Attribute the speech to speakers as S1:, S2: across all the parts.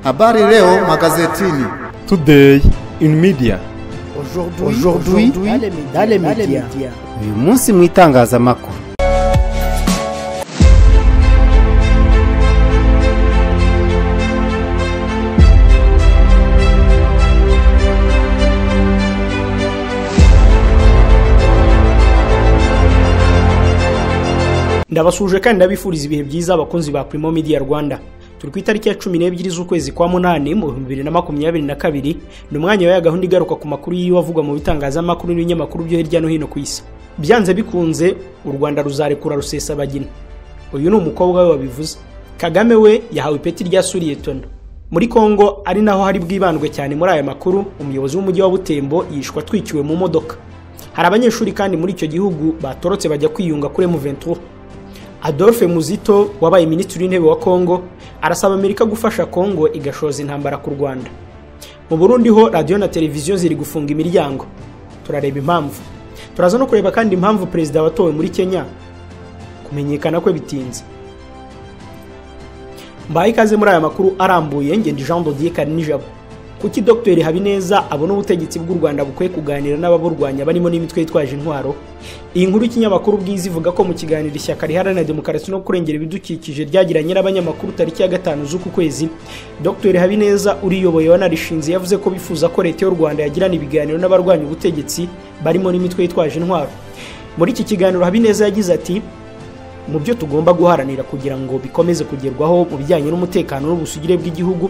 S1: Habari leo magazetini.
S2: Today in media.
S3: Aujourd'hui dans les médias.
S4: Uyu munsi mu itangazamakuru.
S5: Ndabasuje kandi ndabifuriza ibihe byiza abakunzi ba Primo Media Rwanda. Turi ku itariki ya 12 z'ukwezi kwa 8 mu 2022, ni umwanya wa gahunda igaruka ku makuru y'ibavugwa mu bitangazamakuru n'ibinyamakuru byo hirya no hino ku isi. Byanze bikunze u Rwanda ruzarekura Rusesabagina. Uyu ni umukobwa we wabivuze. Kagame we yahawe ipeti rya Suriyetona. Muri Kongo ari naho hari bwibandwe cyane muri aya makuru, umuyobozi w'umujyi wa Butembo yishwa atwikiwe mu modoka. Hari abanyeshuri kandi muri icyo gihugu batorotse bajya kwiyunga kuri M23. Adolphe Muzito wabaye minisitiri w'intebe wa Kongo arasaba Amerika gufasha Kongo igashoza intambara ku Rwanda. Mu Burundi ho radio na televiziyo ziri gufunga imiryango. Turareba impamvu. Turaza no kureba kandi impamvu perezida watowe muri Kenya kumenyekana kwe bitinze. Mbaye ikaze muri aya makuru arambuye, nge ndi Jean Dodier Karinijabo. Kuki Dr Habineza abona ubutegetsi bw'u Rwanda bukwiye kuganira n'ababurwanya barimo n'imitwe yitwaje intwaro? Iyi nkuru y'ikinyamakuru Bwiza ivuga ko mu kiganiro ishyaka riharanira demokarasi no kurengera ibidukikije ryagiranye n'abanyamakuru tariki ya 5 z'uku kwezi, Dr Habineza uriyoboye wanarishinze yavuze ko bifuza ko leta y'u Rwanda yagirana ibiganiro n'abarwanya ubutegetsi barimo n'imitwe yitwaje intwaro. Muri iki kiganiro Habineza yagize ati: mu byo tugomba guharanira kugira ngo bikomeze kugerwaho mu bijyanye n'umutekano n'ubusugire bw'igihugu,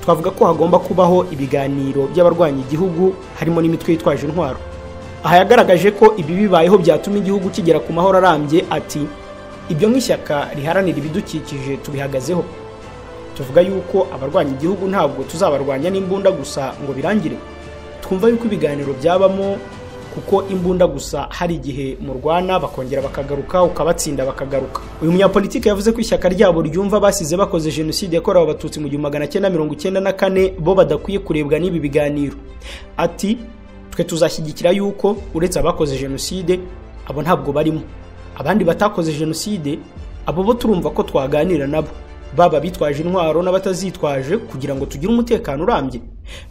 S5: twavuga ko hagomba kubaho ibiganiro by'abarwanya igihugu harimo n'imitwe yitwaje intwaro. Aha yagaragaje ko ibi bibayeho byatuma igihugu kigera ku mahoro arambye. Ati: ibyo nk'ishyaka riharanira ibidukikije tubihagazeho. Tuvuga yuko abarwanya igihugu ntabwo tuzabarwanya n'imbunda gusa ngo birangire. Twumva yuko ibiganiro byabamo, kuko imbunda gusa hari igihe murwana bakongera bakagaruka, ukabatsinda bakagaruka. Uyu munyapolitike yavuze ko ishyaka ryabo ryumva basize bakoze jenoside yakorewe abatutsi mu 1994 bo badakwiye kurebwa n'ibi biganiro. Ati: twe tuzashyigikira yuko uretse abakoze jenoside abo ntabwo barimo, abandi batakoze jenoside abo bo turumva ko twaganira nabo, baba bitwaje intwaro n'abatazitwaje, kugira ngo tugire umutekano urambye.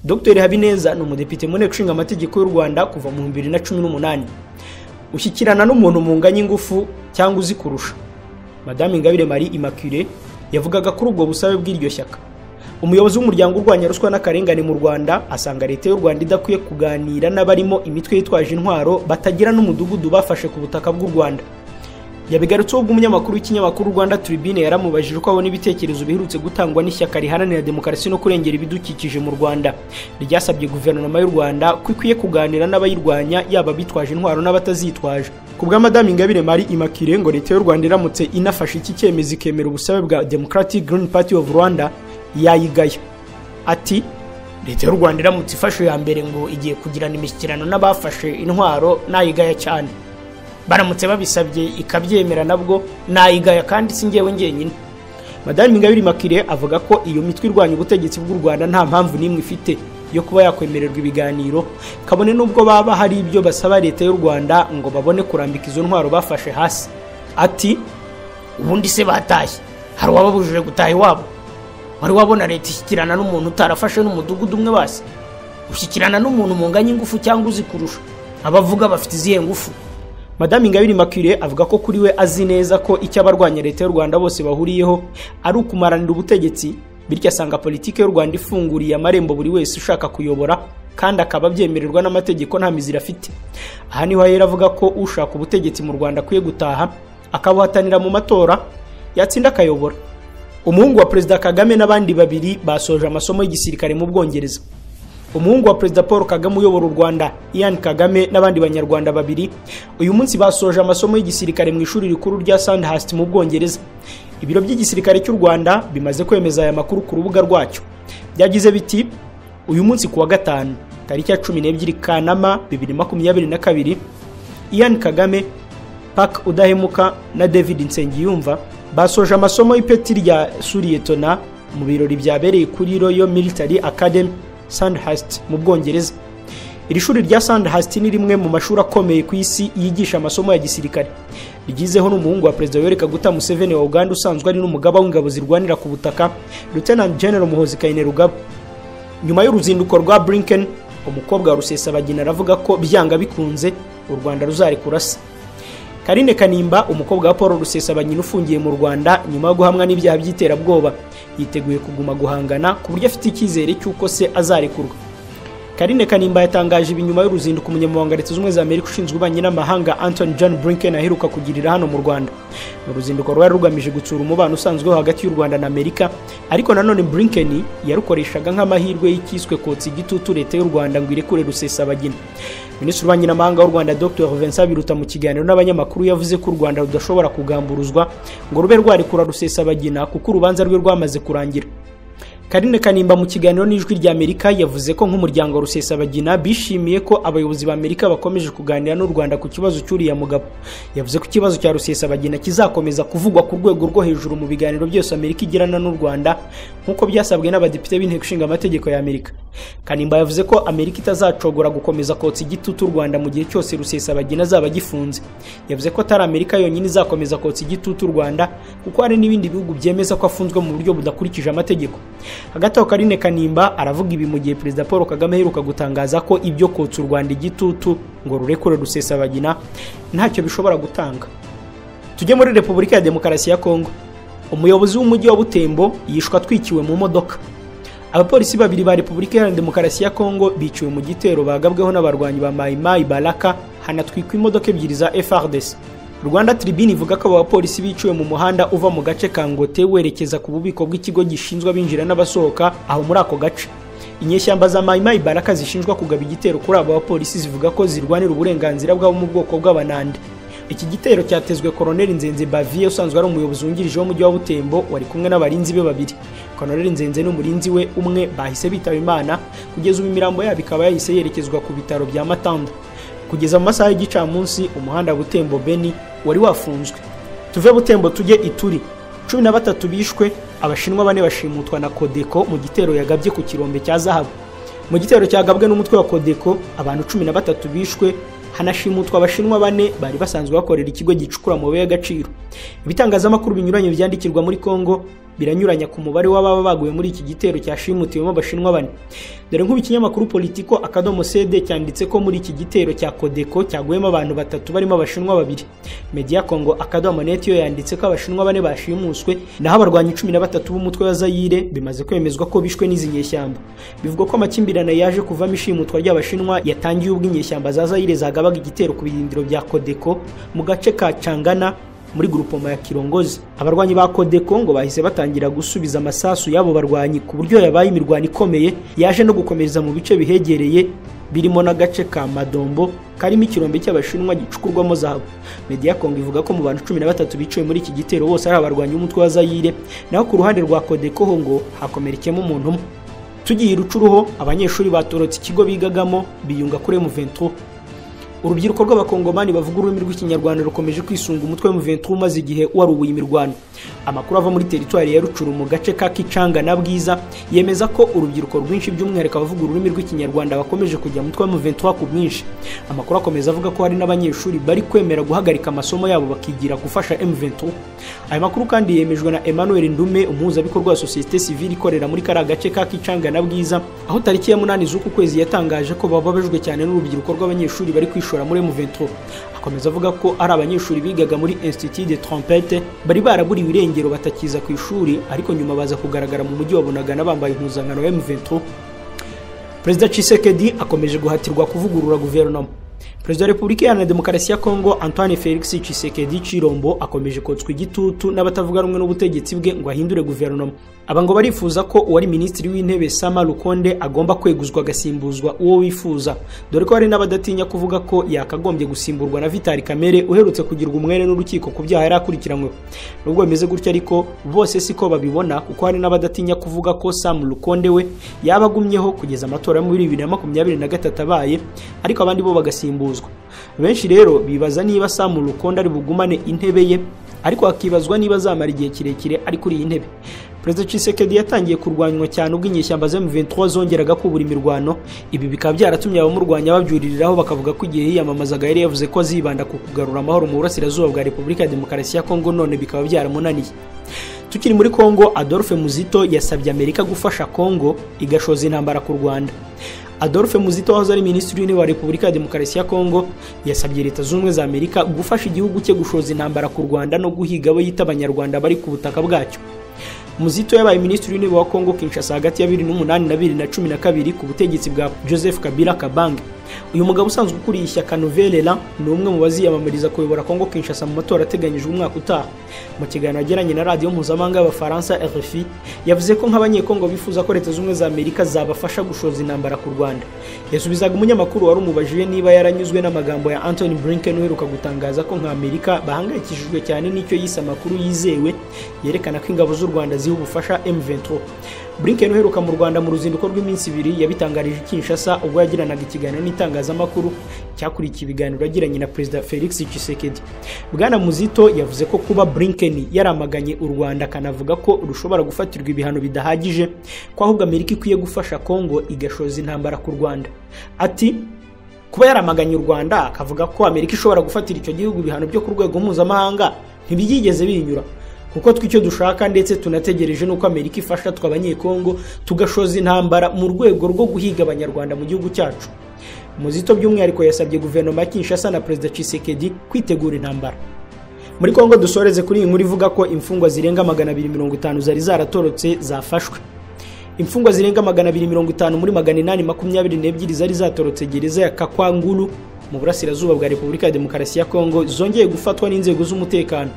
S5: Dr Habineza ni umudepite mu nteko ishinga amategeko y'u Rwanda kuva mu 2018. Ushyikirana n'umuntu munganya ingufu cyangwa uzi kurusha. Madame Ingabire Marie Immaculée yavugaga kuri ubwo busabe bw'iryo shyaka. Umuyobozi w'umuryango urwanya ruswa n'akarengane mu Rwanda asanga leta y'u Rwanda idakwiye kuganira n'abarimo imitwe yitwaje intwaro batagira n'umudugudu bafashe ku butaka bw'u Rwanda. Yabigarutseho ubwo umunyamakuru w'ikinyamakuru Rwanda Tribune yaramubajije uko abona ibitekerezo biherutse gutangwa n'ishyaka riharanira demokarasi no kurengera ibidukikije mu Rwanda, ryasabye guverinoma y'u Rwanda ko ikwiye kuganira n'abayirwanya yaba bitwaje intwaro n'abatazitwaje. Ku bwa Madame Ingabire Marie Immaculée ngo leta y'u Rwanda iramutse inafashe iki cyemezo ikemera ubusabe bwa Democratic Green Party of Rwanda yayigaya. Ati: leta y'u Rwanda iramutse ifashe ya mbere ngo igiye kugirana imishyikirano n'abafashe intwaro nayigaya cyane. Baramutse babisabye ikabyemera nabwo nayigaya, kandi si njyewe njyenyine. Madame Ingabire Immaculée avuga ko iyo mitwe irwanya ubutegetsi bw'u Rwanda nta mpamvu n'imwe ifite yo kuba yakwemererwa ibiganiro, kabone n'ubwo baba hari ibyo basaba leta y'u Rwanda ngo babone kurambika izo ntwaro bafashe hasi. Ati: ubundi se batashye hari uwababujije gutaha iwabo? Wari wabona leta ishyikirana n'umuntu utarafashe n'umudugudu umwe basi? Ushyikirana n'umuntu munganya ingufu cyangwa uzi kurusha? Abavuga bafite izihe ngufu? Madame Ingabire Immaculée avuga ko kuri we azi neza ko icyo abarwanya leta y'u Rwanda bose bahuriyeho ari ukumaranira ubutegetsi, bityo asanga politike y'u Rwanda ifunguriye amarembo buri wese ushaka kuyobora kandi akaba abyemererwa n'amategeko nta mizira afite. Aha niho ahera avuga ko ushaka ubutegetsi mu Rwanda akwiye gutaha akabuhatanira mu matora, yatsinda akayobora. Umuhungu wa Perezida Kagame n'abandi babiri basoje amasomo y'igisirikare mu Bwongereza. Umuhungu wa Perezida Paul Kagame uyobora u Rwanda, Ian Kagame, n'abandi banyarwanda babiri uyu munsi basoje amasomo y'igisirikare mu ishuri rikuru rya Sandhurst mu Bwongereza. Ibiro by'igisirikare cy'u Rwanda bimaze kwemeza aya makuru ku rubuga rwacyo. Byagize biti: uyu munsi kuwa gatanu tariki ya 12 Kanama 2022, Ian Kagame, Park Udahemuka na David Nsengiyumva basoje amasomo y'ipeti rya Suriyetona mu birori byabereye kuri Royal Military Academy Sandhurst mu Bwongereza. Iri shuri rya Sandhurst ni rimwe mu mashuri akomeye ku isi yigisha amasomo ya gisirikare. Ryizeho n'umuhungu wa Perezida Yoweri Kaguta Museveni wa Uganda, usanzwe ari n'umugaba w'ingabo zirwanira ku butaka, Lieutenant General Muhoozi Kainerugaba. Nyuma y'uruzinduko rwa Blinken, umukobwa wa Rusesabagina aravuga ko byanga bikunze u Rwanda ruzarekura se. Karine Kanimba, umukobwa wa Paul Rusesabagina ufungiye mu Rwanda nyuma yo guhamwa n'ibyaha by'iterabwoba, yiteguye kuguma guhangana ku buryo afite icyizere cy'uko se azarekurwa. Karine Kanimba yatangaje ibi nyuma y'uruzinduko umunyamabanga Leta Zunze Ubumwe za Amerika ushinzwe ububanyi n'amahanga Anthony John Blinken aheruka kugirira hano mu Rwanda. Ni uruzinduko rwari rugamije gutsura umubano usanzweho hagati y'u Rwanda na Amerika, ariko nanone Blinken yarukoreshaga nk'amahirwe y'icyiswe kotsa igitutu Leta y'u Rwanda ngo irekure Rusesabagina. Minisitiri w'Ububanyi n'Amahanga w'u Rwanda Dr Vincent Biruta mu kiganiro n'abanyamakuru yavuze ko u Rwanda rudashobora kugamburuzwa ngo rube rwarekura Rusesabagina kuko urubanza rwe rwamaze kurangira. Karine Kanimba mu kiganiro n'Ijwi rya Amerika yavuze ko nk'umuryango wa Rusesabagina bishimiye ko abayobozi ba Amerika bakomeje kuganira n'u Rwanda ku kibazo cy'uriya mugabo. Yavuze ko ikibazo cya Rusesabagina kizakomeza kuvugwa ku rwego rwo hejuru mu biganiro byose Amerika igirana n'u Rwanda, nk'uko byasabwe n'abadepite b'Inteko Ishinga Amategeko ya Amerika. Kanimba yavuze ko Amerika itazacogora gukomeza kotsa igitutu u Rwanda mu gihe cyose Rusesabagina azaba agifunze. Yavuze ko atari Amerika yonyine izakomeza kotsa igitutu u Rwanda, kuko hari n'ibindi bihugu byemeza ko afunzwe mu buryo budakurikije amategeko. Hagati aho Karine Kanimba aravuga ibi mu gihe Perezida Paul Kagame aheruka gutangaza ko ibyo kotsa u Rwanda igitutu ngo rurekure Rusesabagina ntacyo bishobora gutanga. Tujye muri Repubulika ya Demokarasi ya Kongo. Umuyobozi w'umujyi wa Butembo yishwe atwikiwe mu modoka. Abapolisi babiri ba Repubulika Iharanira Demokarasi ya Kongo biciwe mu gitero bagabweho n'abarwanyi ba Mai Mai Baraka, hanatwikwa imodoka ebyiri za FARDC. Rwanda Tribune ivuga ko aba bapolisi biciwe mu muhanda uva mu gace ka Ngote werekeza ku bubiko bw'ikigo gishinzwe abinjira n'abasohoka aho muri ako gace. Inyeshyamba za Mai Mai Baraka zishinjwa kugaba igitero kuri aba bapolisi zivuga ko zirwanira uburenganzira bwabo mu bwoko bw'Abanande. Iki gitero cyatezwe Colonel Nzenze Bavie usanzwe ari umuyobozi wungirije w'umujyi wa Butembo wari kumwe n'abarinzi be babiri. Colonel Nzenze n'umurinzi we umwe bahise bitaba Imana, kugeza ubu imirambo yabo ikaba yahise yerekezwa ku bitaro bya Matanda. Kugeza mu masaha y'igicamunsi umuhanda Butembo Beni wari wafunzwe. Tuve Butembo tujye Ituri. 13 bishwe, Abashinwa bane bashimutwa na Codeco mu gitero yagabye ku kirombe cya zahabu. Mu gitero cyagabwe n'umutwe wa Codeco, abantu 13 bishwe, hanashimutwa Abashinwa bane bari basanzwe bakorera ikigo gicukura amabuye y'agaciro. Ibitangazamakuru binyuranye byandikirwa muri Kongo biranyuranya ku mubare w'ababa baguye muri iki gitero cyashimutiwemo Abashinwa bane. Dore nk'ubu ikinyamakuru Politico akadomo CD cyanditse ko muri iki gitero cya Codeco cyaguyemo abantu batatu barimo Abashinwa babiri. Media Congo akadomo net yo yanditse ko Abashinwa bane bashimuswe, naho abarwanyi 13 b'umutwe wa Zaire bimaze kwemezwa ko bishwe n'izi nyeshyamba. Bivugwa ko amakimbirane yaje kuvamo ishimutwa ry'Abashinwa yatangiye ubwo inyeshyamba za Zaire zagabaga igitero ku birindiro bya Codeco mu gace ka Changana muri grupoma ya Kirongozi. Abarwanyi ba Codeco ngo bahise batangira gusubiza amasasu y'abo barwanyi ku buryo yabaye imirwano ikomeye yaje no gukomereza mu bice bihegereye birimo n'agace ka Madombo karimo ikirombe cy'Abashinwa gicukurwamo zahabu. Media Congo ivuga ko mu bantu 13 biciwe muri iki gitero bose ari abarwanyi b'umutwe wa Zaire, naho ku ruhande rwa Codeco ho ngo hakomerekemo umuntu umwe. Tugiye Rucuruho, abanyeshuri batorotse ikigo bigagamo biyunga kuri M23. Urubyiruko rw'abakongomani bavuga ururimi rw'Ikinyarwanda rukomeje kwisunga umutwe wa M23 umaze igihe warubuye imirwano. Amakuru ava muri teritwari ya Rucuru mu gace ka Kicanga na Bwiza yemeza ko urubyiruko rwinshi by'umwihariko abavuga ururimi rw'Ikinyarwanda bakomeje kujya mu mutwe wa M23 ku bwinshi. Amakuru akomeza avuga ko hari n'abanyeshuri bari kwemera guhagarika amasomo yabo bakigira gufasha M23. Aya makuru kandi yemejwe na Emmanuel Ndume, umuhuzabikorwa wa Société Civile ikorera muri kariya gace ka Kicanga na Bwiza, aho tariki ya 8 z'uku kwezi yatangaje ko bababajwe cyane n'urubyiruko rw'abanyeshuri bari kwishora muri M23. Akomeza avuga ko ari abanyeshuri bigaga muri Institut de Trompette bari baraburiwe irengero batakiza ku ishuri, ariko nyuma baza kugaragara mu mujyi wa Bunagana bambaye impuzankano ya M23. Perezida Tshisekedi akomeje guhatirwa kuvugurura guverinoma. Perezida wa Repubulika Iharanira Demokarasi ya Kongo Antoine Felix Tshisekedi Chilombo akomeje kotswa igitutu n'abatavuga rumwe n'ubutegetsi bwe ngo ahindure guverinoma. Aba ngo barifuza ko uwari minisitiri w'intebe Sama Lukonde agomba kweguzwa agasimbuzwa uwo wifuza, dore ko hari n'abadatinya kuvuga ko yakagombye gusimburwa na Vital Kamerhe uherutse kugirwa umwere n'urukiko ku byaha yari akurikiranyweho. Nubwo bimeze gutya ariko bose siko babibona, kuko hari n'abadatinya kuvuga ko Sam Lukonde we yaba agumyeho kugeza amatora muri 2023 abaye, ariko abandi bo bagasimbuzwa. Benshi rero bibaza niba Sam Lukonde ari bugumane intebe ye, ariko hakibazwa niba azamara igihe kirekire ari kuri iyi ntebe. Perezida Tshisekedi yatangiye kurwanywa cyane ubwo inyeshyamba za M23 zongeraga kubura imirwano. Ibi bikaba byaratumye abamurwanya babyuririraho bakavuga ko igihe yiyamamazaga yari yavuze ko azibanda ku kugarura amahoro mu burasirazuba bwa Repubulika ya Demokarasi ya Kongo, none bikaba byaramunaniye. Tukiri muri Kongo, Adolphe Muzito yasabye Amerika gufasha Kongo igashoza intambara ku Rwanda. Adolphe Muzito wahoze ari Minisitiri w'Intebe wa Repubulika ya Demokarasi ya Kongo yasabye Leta Zunze Ubumwe za Amerika gufasha igihugu cye gushoza intambara ku Rwanda no guhiga abo yita Abanyarwanda bari ku butaka bwacyo. Muzito yabaye Minisitiri w'Intebe wa Kongo Kinshasa hagati ya 2008 na 2012 ku butegetsi bwa Joseph Kabila Kabange. Uyu mugabo usanzwe ukuriye ishyaka Nouvelle Elan ni umwe mu baziyamamariza kuyobora Kongo Kinshasa mu matora ateganyijwe umwaka utaha. Mu kiganiro yagiranye na radiyo mpuzamahanga y'Abafaransa RFI, yavuze ko nk'Abanyekongo bifuza ko Leta Zunze Ubumwe za Amerika zabafasha gushoza intambara ku Rwanda. Yasubizaga umunyamakuru wari umubajije niba yaranyuzwe n'amagambo ya Anthony Blinken uheruka gutangaza ko nka Amerika bahangayikishijwe cyane n'icyo yise amakuru yizewe yerekana ko ingabo z'u Rwanda ziha ubufasha M23. Blinken uheruka mu Rwanda mu ruzinduko rw'iminsi ibiri yabitangarije Kinshasa ubwo yagiranaga ikiganiro n'itangazamakuru cyakurikiye ibiganiro yagiranye na Perezida Felix Tshisekedi. Bwana Muzito yavuze ko kuba Blinken yaramaganye u Rwanda akanavuga ko rushobora gufatirwa ibihano bidahagije, ko ahubwo Amerika ikwiye gufasha Kongo igashoza intambara ku Rwanda. Ati kuba yaramaganye u Rwanda akavuga ko Amerika ishobora gufatira icyo gihugu ibihano byo ku rwego mpuzamahanga ntibyigeze binyura, kuko twicyo dushaka ndetse tunategereje nuko Amerika ifasha twe Abanyekongo tugashoza intambara mu rwego rwo guhiga Abanyarwanda mu gihugu cyacu. Muzito by'umwihariko yasabye guverinoma ya Kinshasa na Perezida Tshisekedi kwitegura intambara. Muri Kongo dusoreze kuri iyi nkuru ivuga ko imfungwa zirenga 250 zari zaratorotse zafashwe. Imfungwa zirenga 250 muri 822 zari zatorotse gereza ya Kakwangulu mu burasirazuba bwa Repubulika ya Demokarasi ya Kongo zongeye gufatwa n'inzego z'umutekano.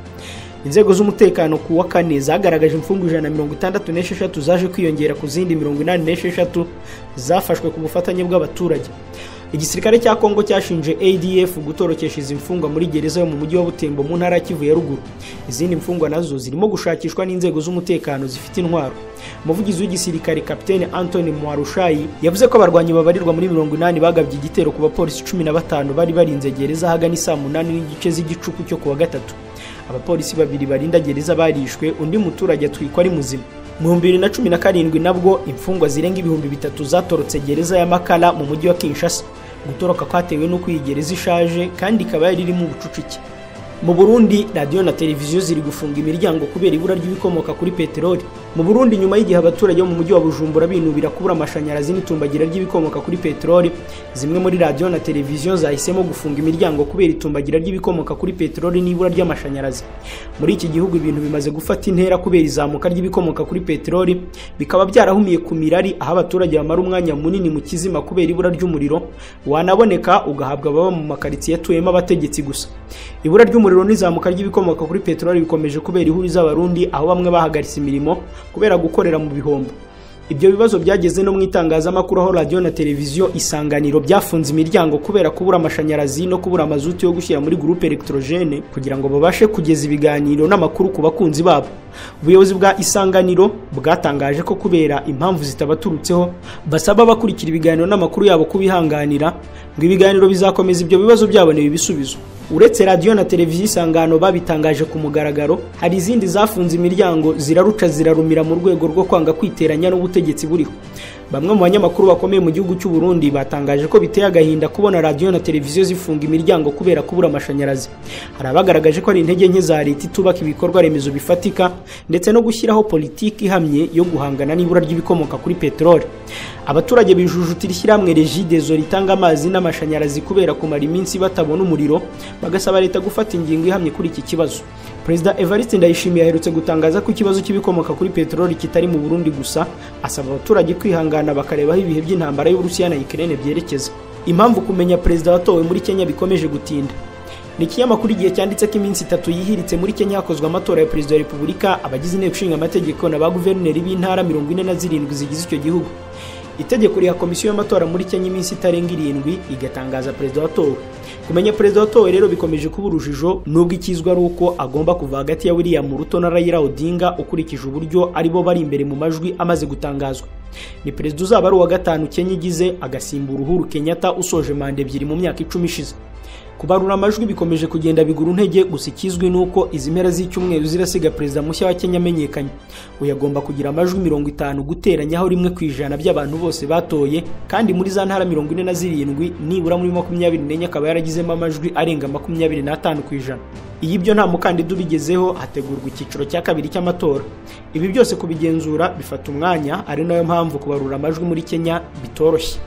S5: Inzego z'umutekano ku wa kane zagaragaje imfungwa 166 zaje kwiyongera ku zindi 86 zafashwe ku bufatanye bw'abaturage. Igisirikare cya Kongo cyashinje ADF gutorokesha izi mfungwa muri gereza yo mu mujyi wa Butembo mu ntara ya Kivu ya ruguru. Izindi mfungwa nazo zirimo gushakishwa n'inzego z'umutekano zifite intwaro. Umuvugizi w'igisirikare Kapiteni Anthony Mwarushayi yavuze ko abarwanyi babarirwa muri 80 bagabye igitero ku bapolisi 15 bari barinze gereza ahagana isaa 8:30 z'igicuku cyo kuwa gatatu. Abapolisi babiri barinda gereza barishwe, undi muturage atwikwa ari muzima. Mu 2017 nabwo imfungwa zirenga 3000 zatorotse gereza ya Makala mu mujyi wa Kinshasa. Gutoroka kwatewe n'uko iyi gereza ishaje kandi ikaba yari irimo ubucucike. Mu Burundi, radiyo na televiziyo ziri gufunga imiryango kubera ibura ry'ibikomoka kuri peteroli. Mu Burundi, nyuma y'igihe abaturage bo mu mujyi wa Bujumbura binubira kubura amashanyarazi n'itumbagira ry'ibikomoka kuri peteroli, zimwe muri radiyo na televiziyo zahisemo gufunga imiryango kubera itumbagira ry'ibikomoka kuri peteroli n'ibura ry'amashanyarazi. Muri iki gihugu ibintu bimaze gufata intera kubera izamuka ry'ibikomoka kuri peteroli, bikaba byarahumiye ku mirari aho abaturage bamara umwanya munini mu kizima kubera ibura ry'umuriro, wanaboneka ugahabwa ababa mu makaritsiye atuyemo abategetsi gusa. Ibura ry'umuriro n'izamuka ry'ibikomoka kuri peteroli bikomeje kubera ihuriza Abarundi, aho bamwe bahagaritse imirimo kubera gukorera mu bihombo. Ibyo bibazo byageze no mu itangazamakuru aho radiyo na televiziyo Isanganiro byafunze imiryango kubera kubura amashanyarazi no kubura amazuti yo gushyira muri groupe électrogène kugira ngo babashe kugeza ibiganiro n'amakuru ku bakunzi babo. Ubuyobozi bwa Isanganiro bwatangaje ko kubera impamvu zitabaturutseho basaba abakurikira ibiganiro n'amakuru yabo kubihanganira, ngo ibiganiro bizakomeza ibyo bibazo byabonewe ibisubizo. Uretse radiyo na televiziyo Isangano babitangaje ku mugaragaro, hari izindi zafunze imiryango ziraruca zirarumira mu rwego rwo kwanga kwiteranya n'ubutegetsi buriho. Bamwe mu banyamakuru bakomeye mu gihugu cy'u Burundi batangaje ko biteye agahinda kubona radiyo na televiziyo zifunga imiryango kubera kubura amashanyarazi. Hari abagaragaje ko ari intege nke za leta itubaka ibikorwa remezo bifatika ndetse no gushyiraho politiki ihamye yo guhangana n'ibura ry'ibikomoka kuri peteroli. Abaturage bijujutira ishyirahamwe Regideso ritanga amazi n'amashanyarazi kubera kumara iminsi batabona umuriro, bagasaba leta gufata ingingo ihamye kuri iki kibazo. Perezida Evariste Ndayishimiye aherutse gutangaza ko ikibazo cy'ibikomoka kuri peteroli kitari mu Burundi gusa, asaba abaturage kwihangana bakareba aho ibihe by'intambara y'Uburusiya na Ukraine byerekeza. Impamvu kumenya perezida watowe muri Kenya bikomeje gutinda. Ni ikinyamakuru Igihe cyanditse ko iminsi itatu yihiritse muri Kenya hakozwe amatora ya perezida wa Repubulika, abagize inteko ishinga amategeko na ba guverineri b'intara 47 zigize icyo gihugu. Itegeko riha komisiyo y'amatora muri Kenya iminsi itarenga 7 igatangaza perezida watowe. Kumenya perezida watowe rero bikomeje kuba urujijo, nubwo ikizwa ari uko agomba kuva hagati ya William Ruto na Raila Odinga ukurikije uburyo aribo bari imbere mu majwi amaze gutangazwa. Ni perezida uzaba ari uwa gatanu Kenya igize, agasimbura Uhuru Kenyatta usoje manda 2 mu myaka 10 ishize. Kubarura amajwi bikomeje kugenda bigura intege, gusa ikizwi nuko izi mpera z'icyumweru zirasiga perezida mushya wa Kenya amenyekanye. Uyu agomba kugira amajwi 50 guteranyaho 1% by'abantu bose batoye, kandi muri za ntara 47 nibura muri 24 akaba yaragizemo amajwi arenga 25%. Iyo ibyo nta mukandida ubigezeho, hategurwa icyiciro cya kabiri cy'amatora. Ibi byose kubigenzura bifata umwanya, ari nayo mpamvu kubarura amajwi muri Kenya bitoroshye.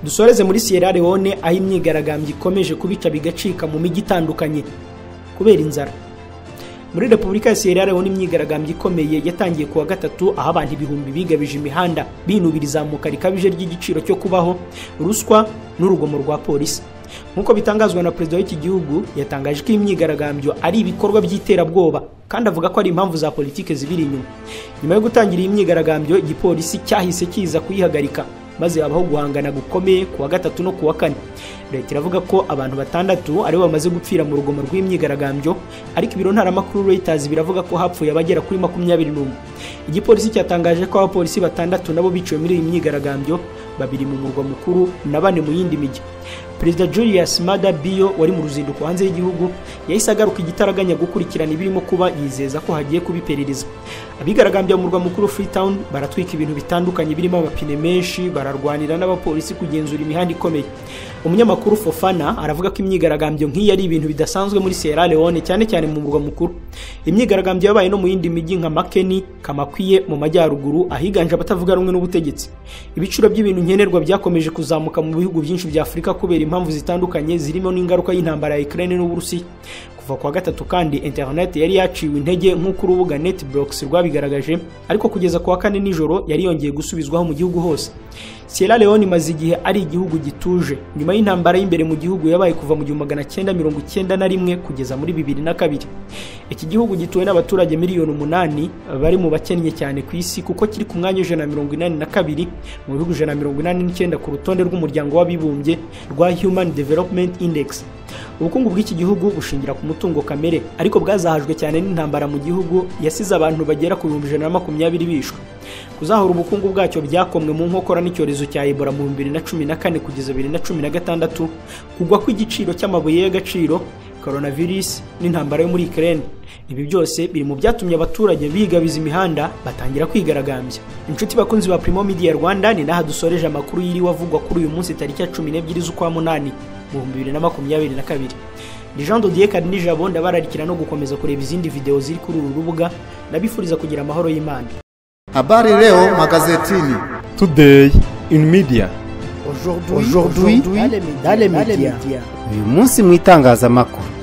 S5: Dusoreze muri Sierra Leone, aho imyigaragambyo ikomeje kubica bigacika mu mijyi itandukanye kubera inzara. Muri Repubulika ya Sierra Leone imyigaragambyo ikomeye yatangiye kuwa gatatu, aho abantu ibihumbi bigabije imihanda binubira izamuka rikabije ry'igiciro cyo kubaho, ruswa n'urugomo rwa polisi. Nk'uko bitangazwa na perezida w'iki gihugu, yatangaje ko imyigaragambyo ari ibikorwa by'iterabwoba, kandi avuga ko ari impamvu za politike zibiri inyuma. Nyuma yo gutangira iyi myigaragambyo, igipolisi cyahise kiza kuyihagarika, maze habaho guhangana gukomeye kuwa gatatu no kuwa kane. Leta iravuga ko abantu 6 aribo bamaze gupfira mu rugomo rw'imyigaragambyo, ariko ibiro ntaramakuru Reuters biravuga ko hapfuye abagera kuri 21. Igipolisi cyatangaje ko abapolisi 6 nabo biciwe muri iyi myigaragambyo, 2 mu murwa mukuru na 4 mu yindi mijyi. Perezida Julius Maada Bio wari mu ruzinduko hanze y'igihugu yahise agaruka igitaraganya gukurikirana ibirimo kuba, yizeza ko hagiye kubiperereza. Abigaragambya mu murwa mukuru Freetown baratwika ibintu bitandukanye birimo amapine menshi, bararwanira n'abapolisi kugenzura imihanda ikomeye. Umunyamakuru Fofana aravuga ko imyigaragambyo nk'iyi ari ibintu bidasanzwe muri Sierra Leone, cyane cyane mu murwa mukuru. Imyigaragambyo yabaye no mu yindi mijyi nka Makeni, Kamakwiye mu majyaruguru, ahiganje abatavuga rumwe n'ubutegetsi. Ibiciro by'ibintu nkenerwa byakomeje kuzamuka mu bihugu byinshi bya Afurika kubera impamvu zitandukanye zirimo n'ingaruka y'intambara ya Ukraine n'Uburusiya. Kuva kuwa gatatu kandi internet yari yaciwe intege nk'uko urubuga Netblocks rwabigaragaje, ariko kugeza kuwa kane nijoro yari yongeye gusubizwaho mu gihugu hose. Sierra Leone imaze igihe ari igihugu gituje nyuma y'intambara y'imbere mu gihugu yabaye kuva mu 1991 kugeza muri 2002. Iki gihugu gituwe n'abaturage miliyoni 8 bari mu bakennye cyane ku isi, kuko kiri ku mwanya 182 mu bihugu 189 ku rutonde rw'umuryango w'abibumbye rwa Human Development Index. Ubukungu bw'iki gihugu bushingira ku mutungo kamere, ariko bwazahajwe cyane n'intambara mu gihugu yasize abantu bagera ku 120 bishwe. Kuzahura ubukungu bwacyo byakomwe mu nkokora n'icyorezo cya Ebola mu 2014 kugeza 2016, kugwa kw'igiciro cy'amabuye y'agaciro, coronavirus n'intambara yo muri Ukraine. Ibi byose biri mu byatumye abaturage bigabiza imihanda batangira kwigaragambya. Inshuti bakunzi ba Primo Media Rwanda, ni naha dusoreje amakuru yiriwe avugwa kuri uyu munsi tariki ya 12 z'ukwa 8 mu 2022. Ni Jean Dodier Karinijabo, ndabararikira no gukomeza kureba izindi video ziri kuri uru rubuga, nabifuriza kugira amahoro y'Imana.
S1: Habari leo magazetini.
S2: Today in media.
S3: Aujourd'hui dans les médias.
S4: Uyu munsi mu itangazamakuru.